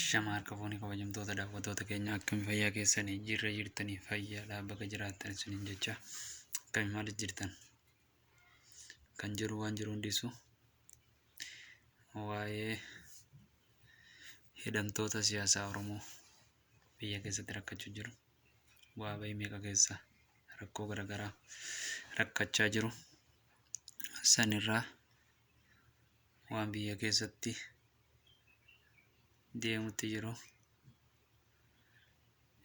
Ashama harka fuunii kabajamtoota daawwattoota keenya, akkami fayyaa keessanii? Jirra jirtanii? Fayyaadhaa? Bakka jiraattan isiniin jecha, akkami, maaliif jirtan? Kan jiru waan jiru hundisu waa'ee hidhamtoota siyaasaa Oromoo biyya keessatti rakkachuu jiru, bu'aa bahii meeqa keessa rakkoo garaagaraa rakkachaa jiru sanirraa, waan biyya keessatti deemutti jiru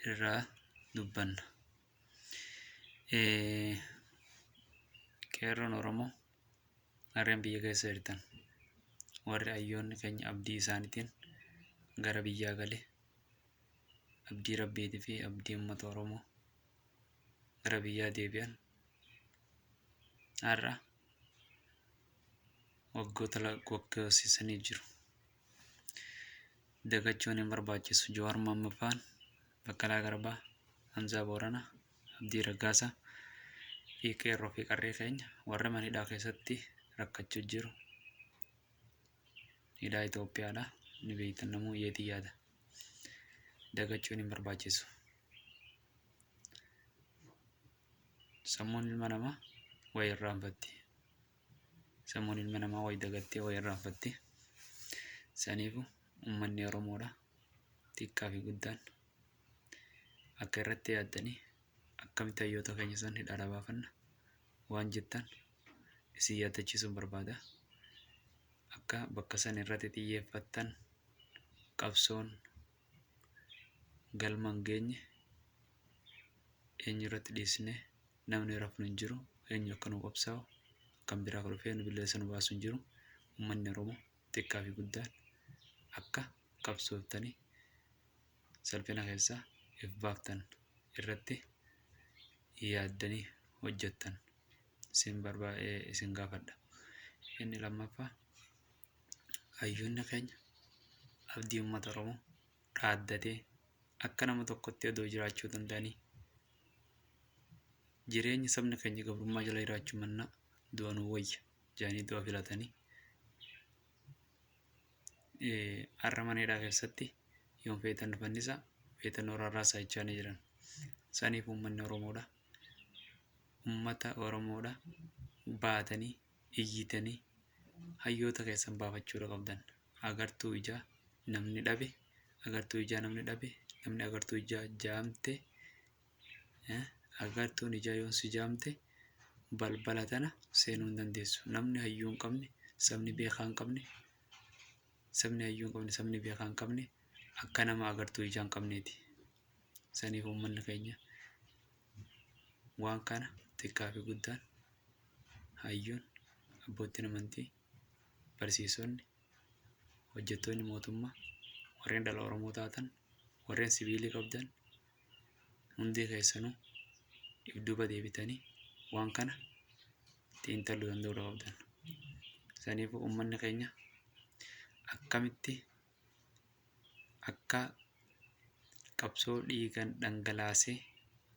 irraa dubbanna. Qeerroon Oromoo harreen biyya keessa jirtan, warri hayyoonni keenya abdii isaaniitiin gara biyyaa gale, abdii rabbiitii fi abdii uummata Oromoo gara biyyaa deebi'an, har'a waggoota lakkoofsisanii jiru. Dagachuun hin barbaachisu. Jawaar Mohaammed faan, Baqqalaa Garbaa, Hamzaa Booranaa, Abdii Raggaasaa fi qeerroo fi qarree keenya warra mana hidhaa keessatti rakkachuu jiru. Hidhaa Itoophiyaadha. Ni beektan namuu yeetii yaada. Dagachuun hin barbaachisu. Sammuun ilma namaa wayi irraanfatti. Sammuun ilma namaa wayi dagattee wayi irraanfatti. Saniifu uummanni Oromoodha. Xiqqaa fi guddaan akka irratti yaaddanii akkamitti hayyoota keenya san hidhaadhaa baafanna waan jettan isin yaaddachiisuun barbaada. Akka bakka san irratti xiyyeeffattan, qabsoon galma hin geenye eenyu irratti dhiisne namni rafnu hin jiru, eenyu akka nu qabsaa'u kan biraa dhufee nu billeessa nu baasu hin jiru. Uummanni Oromoo xiqqaa fi guddaan akka qabsooftanii salphina keessaa if baaftan irratti yaaddanii hojjettan isin barbaadee isin gaafadha. Inni lammaffaa, hayyoonni keenya abdii uummata Oromoo dhaaddatee akka nama tokkotti odoo jiraachuu danda'anii, jireenya sabni keenya gabrummaa jala jiraachuu mannaa du'a nuu wayya jedhanii du'a filatanii har'a mana hidhaa keessatti yoon feetan fannisa, feetan rarraasaa jechaa ni jiran. Saniif uummanni Oromoodha. Uummata Oromoodha. Baatanii iyyitanii hayyoota keessan baafachuudha qabdan. Agartuu ijaa namni dhabe, agartuu ijaa namni dhabe, namni agartuu ijaa jaamte, agartuun ijaa yoon si jaamte balbala tana seenuu hin dandeessu. Namni hayyuu hin qabne, sabni beekaa hin qabne, sabni hayyuu hin qabne, sabni beekaa hin qabne akka nama agartuu ijaa hin qabneeti. Saniif uummanni keenya waan kana xiqqaa fi guddaan, hayyuun, abbootiin amantii, barsiisonni, hojjettoonni mootummaa, warreen dhala Oromoo taatan, warreen sibiilii qabdan hundi keessanuu if duuba deebitanii waan kana xiinxaluu danda'uu qabdan. Saniif uummanni keenya akkamitti akka qabsoo dhiigan dhangalaasee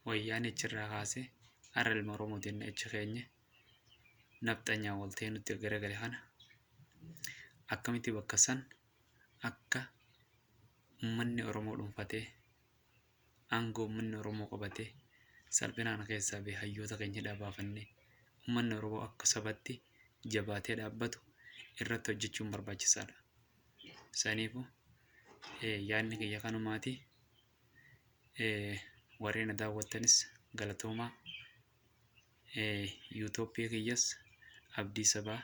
wayyaanee achirraa kaasee har'a ilma Oromootiin achi keenya nafxanyaan wal ta'ee nutti garagale kana, akkamitti bakka san akka uummanni Oromoo dhuunfatee, aangoo uummanni Oromoo qabatee salphinaan keessaa bahee, hayyoota keenya hidhaa baafannee uummanni Oromoo akka sabatti jabaatee dhaabbatu irratti hojjechuun barbaachisaadha. Saniifuu yaadni kiyya kanumaati. Warreen na daawwattanis galatoomaa. YouTube kiyyas Abdii Sabaa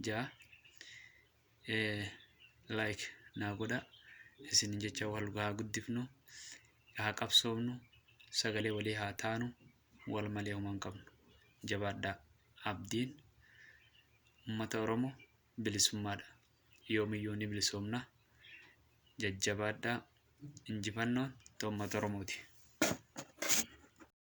ja'a. Like naa godhaa. Isin jecha wal haa guddifnu, haa qabsoofnu, sagalee walii haa taanu, wal malee homaa hin qabnu. Jabaadhaa. Abdiin uummata Oromoo bilisummaadha. Yoomiyyuu ni bilisoomna. Jajjabaadhaa. Injifannoon uummata Oromooti.